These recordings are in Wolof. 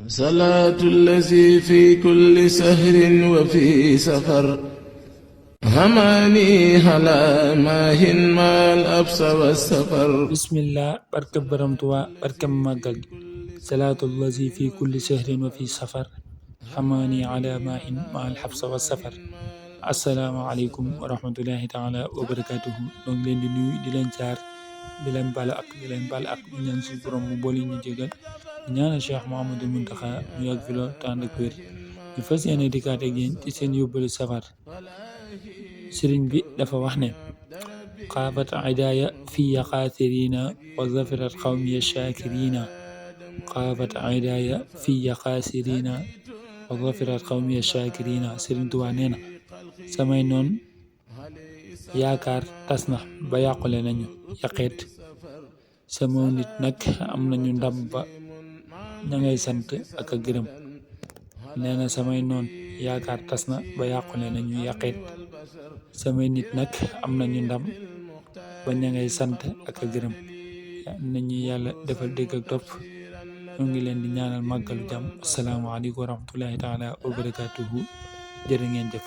صلاة الذي في كل سهر وفي سفر هماني هلا ماهن ما الأبس والسفر bismillah barke Borom Tuubaa barke màggal gi salaatu allazi fi kulli sahrin wa fi safar xamaani ala maahin ma alxabsa wa safar asalaamaaleykum wa rahmatullahi taala wa barakatuhu ñoo ngi leen di nuyu di leen jaar di leen baal ak di ñaan suñu borom mu boole ñu jégal di ñaanal Cheikh Mouhamadou Mountakha mu yàgg fi lool tànd ak wér ñu fas yéene dikkaat ak yéen ci seen yóbbalu safar sëriñ bi dafa wax ne xaabat idaaya fiya xaasirina wa zafirat xawmiya shakirina xaabat idaaya fiya xaasirina wa zafirat xawmiya shakirina Sëriñ Tuubaa nee na samay noon yaakaar tas na ba yàqule nañu yaqeet sama nit nag am nañu ndam ba ña ngay sant ak a gërëm nee na samay noon yaakaar tas na ba yàqule nañu yaqeet samay nit nag am nañu ndam ba ña ngay sant ak a gërëm nañu yàlla defal dégg ak topp ñu ngi leen di ñaanal màggalu jàmm asalaamaaleykum wa rahmatullahi taala wa barakatuhu jërë ngeen jëf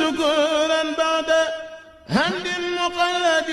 شكرا بعد هند مقلد